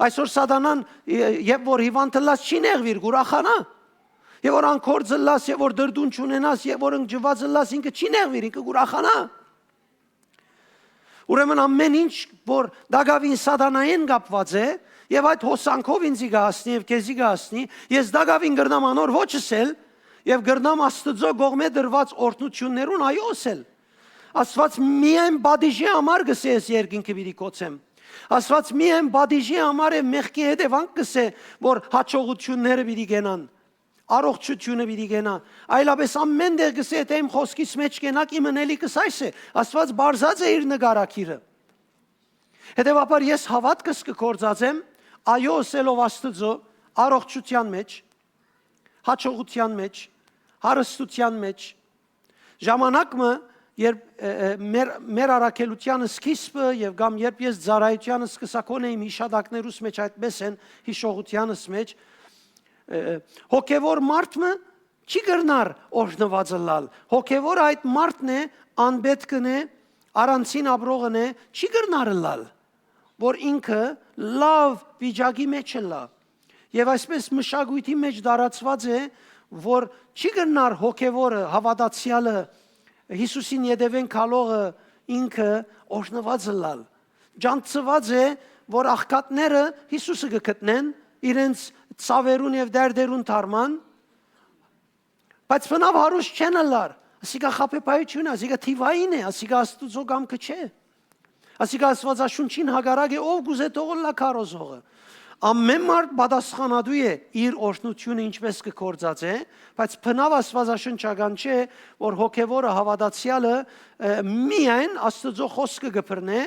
Այսօր սատանան, ե- երբ որ հիւանդ ըլլաս, չի նեղուիր, կ'ուրախանայ։ Եւ որ անկորձ ըլլաս, եւ որ դրդուն չունենաս, եւ որ ընկճուած ըլլաս, ինքը չի նեղուիր, ինքը կ'ուրախանայ։ Ուրեմն ամեն ինչ, որ տակաւին սատանայէն կապուած է, եւ այդ հոսանքով ինձի կը հասնի եւ քեզի կը հասնի, ես տակաւին կրնամ անոր ոչ ըսել եւ կրնամ Աստուծոյ կողմէ տրուած օրհնութիւններուն այո ըսել։ Աստուած միայն պատիժի համար կ'ըսէ, «Ես երկինքը պիտի կոչեմ»։ Աստուած միայն պատիժի համար եւ մեղքի հետեւանք կ'ըսէ, որ հաջողութիւնները պիտի կենան, առողջութիւնը պիտի կենայ, այլապես ամեն տեղ կ'ըսէ, թէ իմ խօսքիս մէջ կենաք, իմ ընելիքս այս է։ Աստուած պարզած է իր նկարագիրը։ Հետեւաբար ես հաւատքս կը գործածեմ, այո ըսելով Աստուծոյ, առողջութեան մէջ, հաջողութեան մէջ, հարստութեան մէջ։ Ժամանակ մը, երբ, ը, ը, մեր, մեր առաքելութեան սկիզբը եւ կամ երբ ես ծառայութեան սկսակոն էի, իմ յիշատակներուս մէջ այդպես են, յիշողութեանս մէջ, ը, ը, հոգեվոր մարդ մը չի կրնար օրհնուած ըլլալ։ Հոգեվոր այդ մարդն է, անպետքն է, առանցին ապրողն է, չի կրնար ըլլալ, որ ինքը լաւ վիճակի մէջ ըլլայ։ Եւ այսպես մշակոյթի մէջ տարածուած է, որ չի կրնար հոգեվորը, հաւատացեալը, Յիսուսին ետեւէն գալողը ինքը օրհնուած ըլլալ։ Ջանցուած է, որ աղքատները Յիսուսը կը գտնեն, իրենց ցաւերուն եւ դերդերուն դարման, բայց բնաւ հարուստ չեն ըլլար։ Ասիկա խաբեբայութիւն է, ասիկա թիվային է, ասիկա Աստուծոյ կամքը չէ։ Ասիկա Աստուածաշունչին հակառակ է, ով կ'ուզէ թող ըլլայ քարոզողը։ Ամեն մարդ պատասխանատու է իր օրհնութիւնը ինչպես կը գործածէ, բայց բնաւ աստուածաշնչական չէ, որ հոգեվորը, հաւատացեալը, ը, միայն Աստուծոյ խօսքը կը բռնէ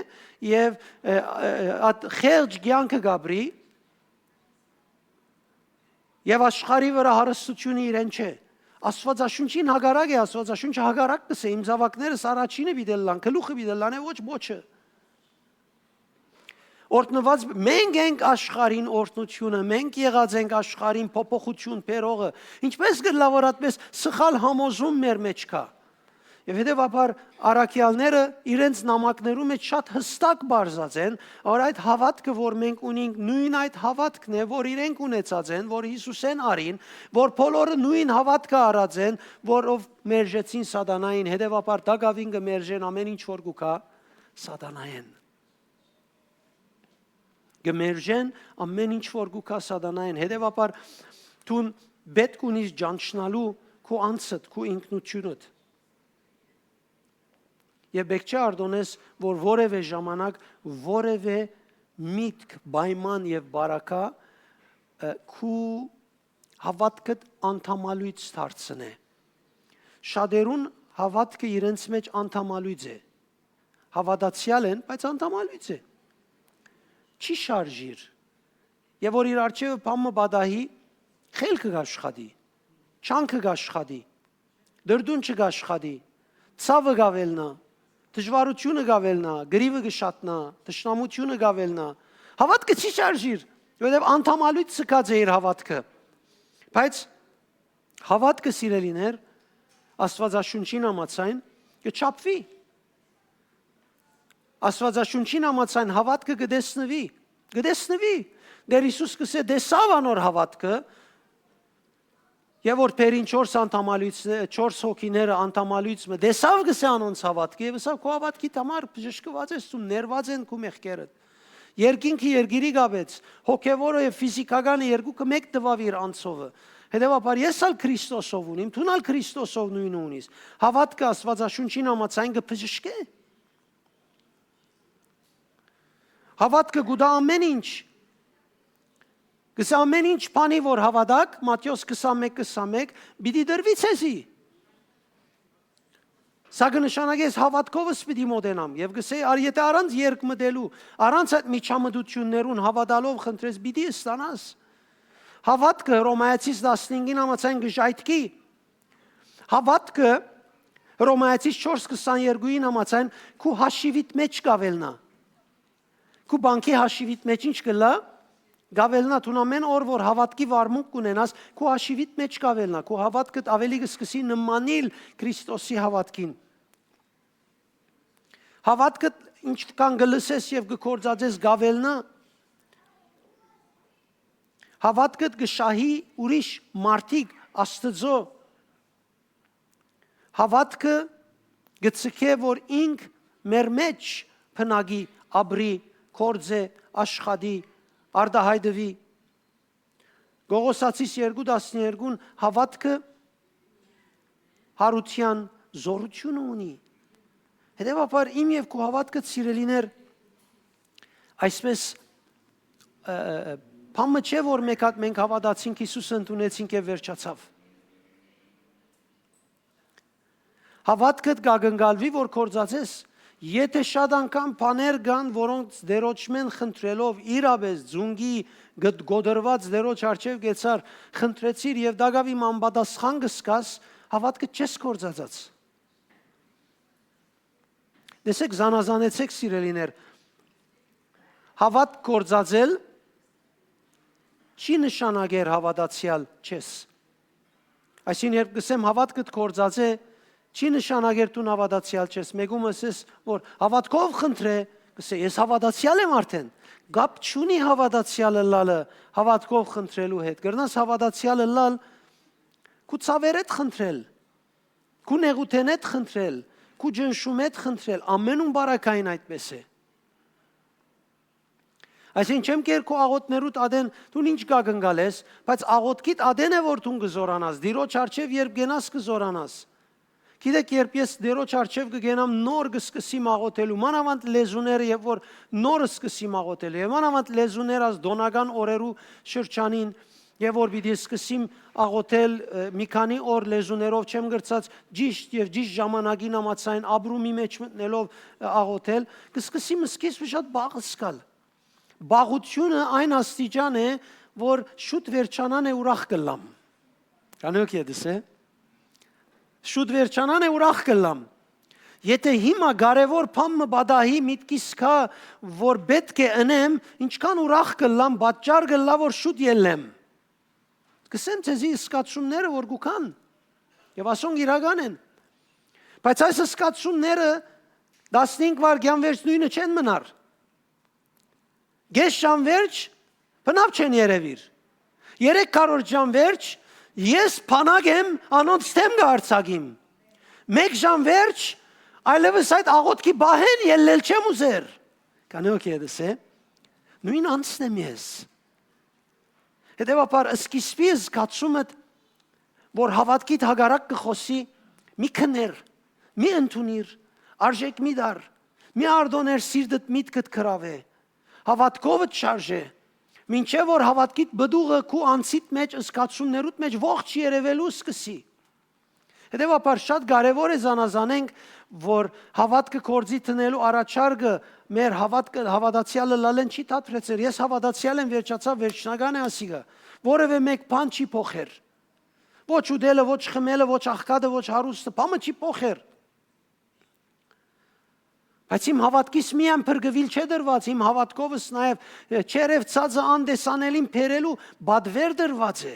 եւ, ը, ը, այդ խեղճ կեանքը կ'ապրի, եւ աշխարհի վրայ հարստությունը իրեն չէ։ Աստուածաշունչին հակառակ է, Աստուածաշունչը հակառակ կ'ըսէ, «Իմ զաւակներս առաջինը պիտի ըլլան, գլուխը պիտի ըլլան, եւ ոչ պոչը»։ Օրհնուած, մենք ենք աշխարհին օրհնությունը, մենք եղած ենք աշխարհին փոփոխութիւն բերողը։ Ինչպե՞ս կ'ըլլայ, որ այդպես սխալ համոզում մեր մէջ կայ։ Եւ հետեւաբար առաքեալները իրենց նամակներու մէջ շատ յստակ պարզած են, որ այդ հաւատքը, որ մենք ունինք, նոյն այդ հաւատքն է, որ իրենք ունեցած են, որ Յիսուսէն առին, որ բոլորը նոյն հաւատքը առած են, որով մերժեցին սատանային, հետեւաբար տակաւին կը մերժեն ամեն ինչ, որ կու գայ սատանայէն։ Կը մերժեն ամէն ինչ որ կու գայ սատանայէն։ Հետեւաբար, դուն պէտք ունիս ճանչնալու քու անձդ, քու ինքնութիւնդ։ Եւ պէտք չէ արտօնես, որ որեւէ ժամանակ, որեւէ միտք, պայման եւ պարագա, ը, քու հաւատքդ անդամալոյծ դարձնէ։ Շատերուն հաւատքը իրենց մէջ անդամալոյծ է։ Հաւատացեալ են, բայց անդամալոյծ է։ Չի շարժիր։ Եւ որ իր առջեւը բան մը պատահի, խելքը կաշխատի, չանքը կաշխատի, դրդունչը կաշխատի, ցաւը կ'աւելնայ, դժուարութիւնը կ'աւելնայ, կռիւը կը շատնայ, թշնամութիւնը կ'աւելնայ։ Հաւատքը չի շարժիր, որովհետեւ անդամալոյծ ձգած է իր հաւատքը։ Բայց հաւատքը, սիրելիներ, Աստուածաշունչին համաձայն, կը չափուի։ Աստուածաշունչին համաձայն հաւատքը կը տեսնուի, կը տեսնուի։ Տէր Յիսուս կ'ըսէ, տեսաւ անոր հաւատքը, եւ որ Բերին չորս անդամալոյծ, չորս հոգիները անդամալոյծ մը, տեսաւ, կ'ըսէ, անոնց հաւատքը, եւ ըսաւ, քու հաւատքիդ համար բժշկուած ես դու, ներուած են քու մեղքերդ։ Երկինքը երկիրի կապեց, հոգեվորը եւ ֆիզիքականը երկուքը մէկ տուաւ իր անցովը։ Հետեւաբար ես ալ Քրիստոսով ունիմ, դուն ալ Քրիստոսով նոյնը ունիս։ Հաւատքը Աստուածաշունչին համաձայն կը բժշկէ։ Հաւատքը կու տայ ամէն ինչ։ Կ'ըսէ, ամէն ինչ բանի որ հաւատաք, Մատթէոս քսանմէկ քսանմէկ, պիտի տրուի ձեզի։ Սա կը նշանակէ, ես հաւատքովս պիտի մոտենամ եւ կ'ըսէ, ա, եթէ առանց երկմտելու, առանց այդ միջամտություններուն հաւատալով խնդրես, պիտի ստանաս։ Հաւատքը Հռոմայացիս տասնհինգին համաձայն կը ժայթքի։ Հաւատքը Հռոմայացիս չորս քսաներկուին համաձայն քու հաշիվիդ մէջ կ'աւելնայ։ Քու բանկի հաշիվիդ մէջ ինչ կ'ըլլայ, կ'աւելնայ, դուն ամէն օր որ հաւատքի վարմունք կ'ունենաս, քու հաշիվիդ մէջ կ'աւելնայ, քու հաւատքդ աւելի կը սկսի նմանիլ Քրիստոսի հաւատքին։ Հաւատքդ ինչքան կը լսես եւ կը գործածես, կ'աւելնայ։ Հաւատքդ կը շահի ուրիշ մարդիկ Աստուծոյ։ Հաւատքը կը ձգէ, որ ինք մեր մէջ բնակի, ապրի, գործէ, աշխատի, արտայայտուի։ Կողոսացիս երկու տասներկուն, հաւատքը յարութեան զօրութիւնը ունի։ Հետեւաբար իմ եւ քու հաւատքը, սիրելիներ, այսպես, ը, ը, բան մը չէ, որ մէկ հատ մենք հաւատացինք, Յիսուսը ընդունեցինք եւ վերջացաւ։ Հաւատքդ կ'ակնկալուի, որ գործածես։ Եթէ շատ անգամ բաներ կան, որոնց Տէրոջմէն խնդրելով, իրապէս ձունկի գտ-, գոդրուած Տէրոջ առջեւ կեցար, խնդրեցիր եւ տակաւ իմ անպատասխան կը սկաս, հաւատքդ չես գործածած։ Տեսեք, զանազանեցեք, սիրելիներ, հաւատք գործածել չի նշանակեր հաւատացեալ չես։ Այսինքն, երբ կ'ըսեմ, հաւատքդ գործածէ, չի նշանակեր դուն հաւատացեալ չես։ Մէկու մը ըսես, որ հաւատքով խնդրէ, կ'ըսէ, ես հաւատացեալ եմ արդէն։ Կապ չունի հաւատացեալ ըլլալը հաւատքով խնդրելու հետ։ Կրնաս հաւատացեալ ըլլալ քու ցաւերէդ խնդրել, քու նեղութենէդ խնդրել, քու ճնշումէդ խնդրել, ամէն ուն պարագային այդպես է։ Այսինքն, չեմ կեր քու աղօթներուդ ատեն դուն ինչ կ'ակնկալես, բայց աղօթքիդ ատեն է, որ դուն կը զորանաս, Տիրոջ առջեւ երբ կենաս, կը զորանաս։ Գիտեք, երբ ես Տիրոջ առջեւ կը կենամ, նոր կը սկսեմ աղօթելու, մանաւանդ լեզուները, երբ որ նոր սկսեմ աղօթել, եւ մանաւանդ լեզուներ ազ տօնական օրերու շրջանին, եւ որ պիտի սկսեմ աղօթել, ը, մի քանի օր լեզուներով չեմ կրցած, ճիշտ եւ ճիշտ ժամանակին համաձայն, ապրումի մէջ մտնելով, ը, աղօթել, կը սկսեմ սկիզբը շատ բաղ զգալ։ Բաղությունը այն աստիճան է, որ շուտ վերջանան է, ուրախ կ'ըլլամ։ Կանոք ետս է։ Շուտ վերջանան է, ուրախ կ'ըլլամ։ Եթէ հիմա կարեւոր բան մը պատահի, միտքիս գայ, որ պէտք է ընեմ, ինչքան ուրախ կ'ըլլամ, պատճառ կ'ըլլայ, որ շուտ ելլեմ։ Կ'ըսեմ ձեզի, զգացումները որ կու գան, եւ ասոնք իրական են, բայց այս զգացումները տասնհինգ վայրկեան վերջ նոյնը չեն մնար։ Կէս ժամ վերջ բնաւ չեն երեւիր։ Երեք քառորդ ժամ վերջ ես բանակ եմ, անոնց դէմ կը յարձակիմ։ Մէկ ժամ վերջ այլեւս այդ աղօթքի պահէն ելլել չեմ ուզեր։ Կանոք ետս է։ Նոյն անձն եմ ես։ Հետեւաբար, սկիզբի զգացումդ, որ հաւատքիդ հակառակ կը խօսի, մի քննիր, մի ընդունիր, արժէք մի տար, մի արտոնիր սիրտդ, միտքդ գրաւէ, հաւատքովդ շարժէ, մինչեւ որ հաւատքիդ պտուղը քու անձիդ մէջ, զգացումներուդ մէջ ողջ երեւելու սկսի։ Հետեւաբար, շատ կարեւոր է զանազանենք, որ հաւատքը գործի դնելու առաջարկը մեր հաւատքը, հաւատացեալը լալեն չի դադրեցեր։ Ես հաւատացեալ եմ, վերջացաւ, վերջնական է ասիկա։ Որևէ մէկ բան չի փոխեր։ Ոչ ուտելը, ոչ խմելը, ոչ աղքատը, ոչ հարուստը, բանը չի փոխեր։ Բայց իմ հաւատքիս միայն փրկուիլ չէ դրուած, իմ հաւատքովս նաեւ, ը, չերեւցածը անտեսանելին բերելու պատուէր դրուած է։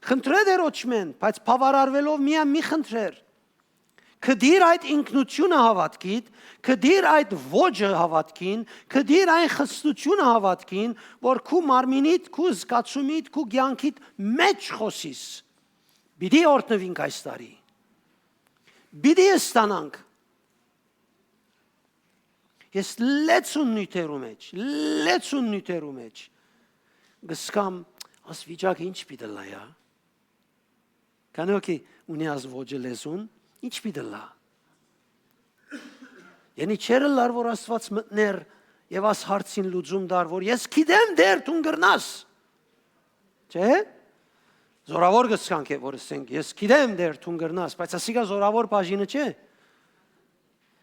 Խնդրէ Տէրոջմէն, բայց բաւարարուելով միայն մի խնդրեր։ Գտիր այդ ինքնությունը հաւատքիդ, գտիր այդ ոճը հաւատքին, գտիր այն խստությունը հաւատքին, որ քու մարմինիդ, քու զգացումիդ, քու կեանքիդ մէջ խօսիս։ Պիտի օրհնուինք այս տարի։ Պիտի ստանանք։ Ես լեցուն նիւթերու մէջ, լեցուն նիւթերու մէջ կսկամ, աս վիճակը ինչ պիտի լայ, ա։ Քանի օքի ունի աս ոճը լեզուն, ինչ պիտի լա։ Յանի չեր ըլլար, որ Աստուած մտներ եւ աս հարցին լուծում տար, որ ես գիտեմ, Տէր, դուն կրնաս։ Չէ՞։ Զորաւոր կսկանք է, որ ասենք, ես գիտեմ, Տէր, դուն կրնաս, բայց ասիկա զորաւոր բաժինը չէ։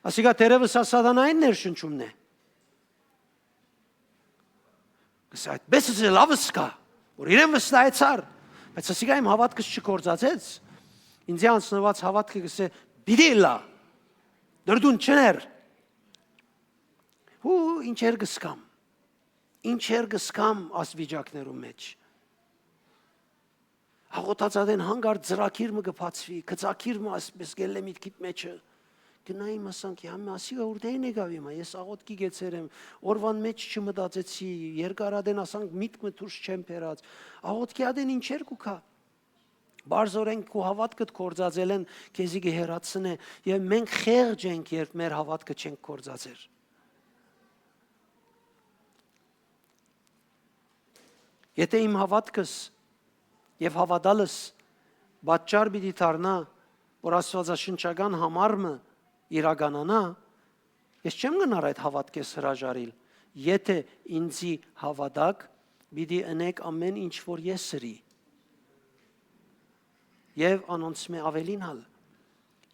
Ասիկա թերեւս ա սատանային ներշնչումն է։ Կսա, այդպես է լաւ սկա, որ իրեն վստահեցար, բայց ասիկա իմ հաւատքս չկործածեց, ինձի անցնուած հաւատքը կսե, պիտի լա, դրդուն չներ։ Ու ինչեր կսկամ, ինչեր կսկամ աս վիճակներու մէջ։ Աղոթած ատեն հանկարծ ծրագիր մը կը բացուի, գծագիր մը այսպես կ'ելլէ միտքիդ մեջը։ Գնայ իմ ասանք, «Յա, մը ասիկա ուրդէն եկաւ հիմա, ես աղոթքի գեցեր եմ, օրուան մէջ չմտածեցի, երկար ատեն ասանք միտք մը դուրս չեմ բերած»։ Աղոթքի ատեն ինչեր կու գայ։ Պարզօրէն քու հաւատքդ կործածելէն քեզի կը հեռացնէ, եւ մենք խեղճ ենք, երբ մեր հաւատքը չենք կործածեր։ Եթէ իմ հաւատքս եւ հաւատալս պատճառ պիտի դառնայ, որ աստուածաշնչական համար մը իրականանայ, ես չեմ գնար այդ հաւատքս հրաժարիլ, եթէ ինծի հաւատաք, պիտի ընէք ամէն ինչ որ ես ըրի։ Եւ անոնցմէ աւելին ալ։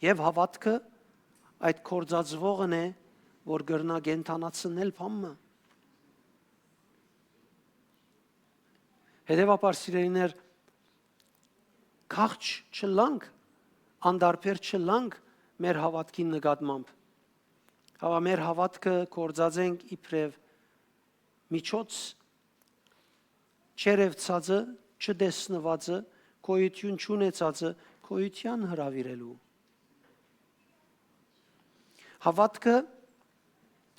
Եւ հաւատքը այդ կործածուողն է, որ կրնայ կենդանացնել բան մը։ Հետեւաբար, սիրելիներ, քախչ չըլլանք, անդարբեր չըլլանք մեր հաւատքին նկատմամբ։ Հապա մեր հաւատքը կործածենք իբրեւ միջոց, չերեւցածը, չտեսնուածը, գոյութիւն չունեցածը գոյութեան հրաւիրելու։ Հաւատքը,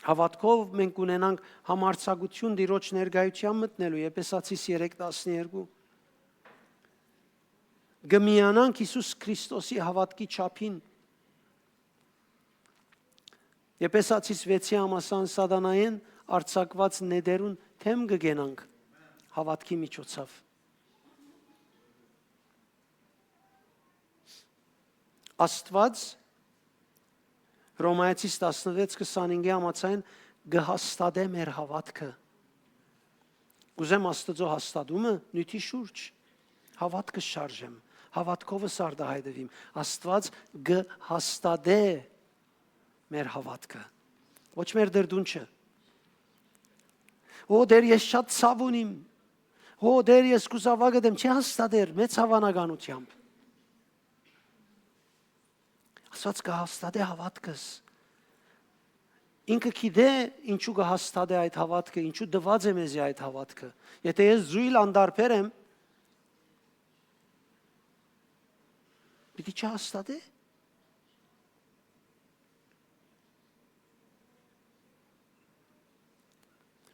հաւատքով մենք ունենանք համարձակութիւն Տիրոջ ներկայութեան մտնելու, Եփեսացիս երեք տասներկու։ Կը միանանք Յիսուս Քրիստոսի հաւատքի չափին։ Եփեսացիս վեցի համասան սատանայէն արձակուած նետերուն դէմ կը կենանք հաւատքի միջոցով։ Աստուած, Հռոմայեցիս տասնվեց քսանհինգի համաձայն, կը հաստատէ մեր հաւատքը։ Կ'ուզեմ Աստուծոյ հաստատումը նիւթի շուրջ։ Հաւատքը շարժեմ, հաւատքովս արտայայտուիմ։ Աստուած կը հաստատէ մեր հաւատքը, ոչ մեր դրդունչը։ Օ, Տէր, ես շատ ցաւ ունիմ։ Օ, Տէր, ես կուզաւակդ եմ, չի հաստատեր մեծ հաւանականութեամբ։ Աստուած կը հաստատէ հաւատքս։ Ինքը գիտէ ինչու կը հաստատէ այդ հաւատքը, ինչու տուած է մեզի այդ հաւատքը։ Եթէ ես զոյլ անդարբեր եմ, պիտի չհաստատէ։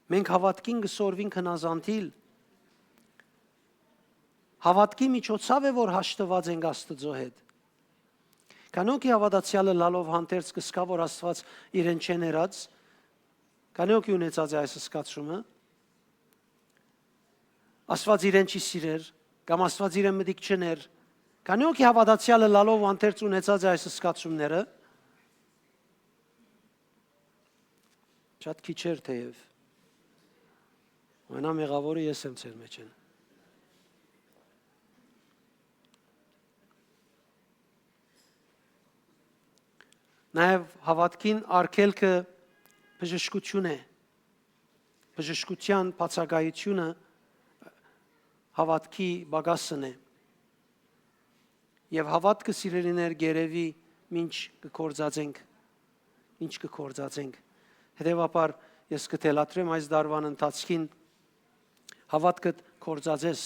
Մենք հաւատքին կը սորվինք հնազանդիլ։ Հաւատքի միջոցաւ է, որ հաշտուած ենք Աստուծոյ հետ։ Քանի օքի հաւատացեալը լալով հանդերձ կը զգայ, որ Աստուած իրեն չեն ըրած, Քանի՞ հոգի ունեցած է այս զգացումը։ Աստուած իրեն չի սիրեր, կամ Աստուած իրեն մտիկ չներ։ Քանի՞ հոգի հաւատացեալ ըլլալով ու անդերձ ունեցած է այս զգացումները։ Շատ քիչ էր թեեւ։ Մենա մեղաւորը ես եմ ձեր մեջ են։ Նաեւ հաւատքին արգելքը բժշկութիւն է։ Բժշկութեան բացակայութիւնը հաւատքի պակասն է։ Եւ հաւատքը, սիրելիներ, կ'երեւի մինչ կը գործածենք, ինչ կը գործածենք։ Հետեւաբար, ես կը թելադրեմ այս դարուան ընթացքին, հաւատքդ գործածես։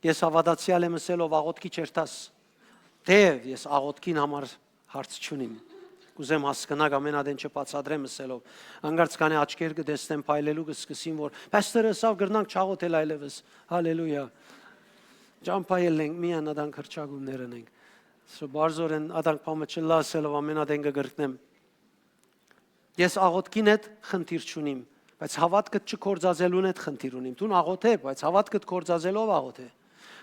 Ես հաւատացեալ եմ ըսելով աղօթքի չերթաս։ Թեեւ ես աղօթքին համար հարց չունիմ։ Կ'ուզեմ հասկնաք, ամեն ատեն չբացատրեմ ըսելով։ Անկարծ քանի աչքեր կը տեսնեմ, փայլելու կը սկսին, որ պաստորը ըսաւ, կրնանք չաղօթել այլեւս։ Հալելույա։ Ճամբայ ելնենք, միայն ատանք հրճակումներ ընենք։ Սո բարձորեն ատանք փամը չլա ըսելով ամեն ատեն կը կրկնեմ։ Ես աղօթքին հետ խնդիր չունիմ, բայց հաւատքդ չգործածելուն հետ խնդիր ունիմ։ Դուն աղօթէ, բայց հաւատքդ գործածելով աղօթէ։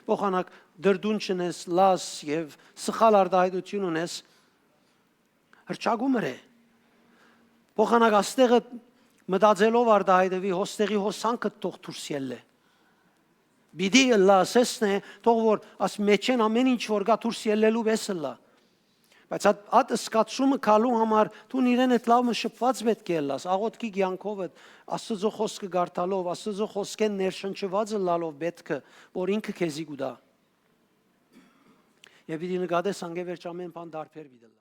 Փոխանակ դրդուն չունես, լաս եւ սխալ արտահայտություն ունես, հրճակում ըրէ։ Փոխանակ աստեղը մտածելով արտահայտվի, հոստեղի հոսանքը թող դուրս ելլէ։ Պիտի ըլլայ, ասեսնէ, թող որ աս մեջեն ամեն ինչ որ կա դուրս ելլելու վես ըլլայ։ Բայց այդ, այդ սկացումը գալու համար դուն իրեն հետ լաւ մը շփված պէտք է ըլլաս, աղօթքի կեանքովդ, Աստուծոյ խօսքը կարդալով, Աստուծոյ խօսքէն ներշնչուած ըլլալով պէտքը, որ ինքը քեզի կու տայ։ Եւ պիտի նկատես, անկէ վերջ ամեն բան տարբեր պիտի ըլլայ։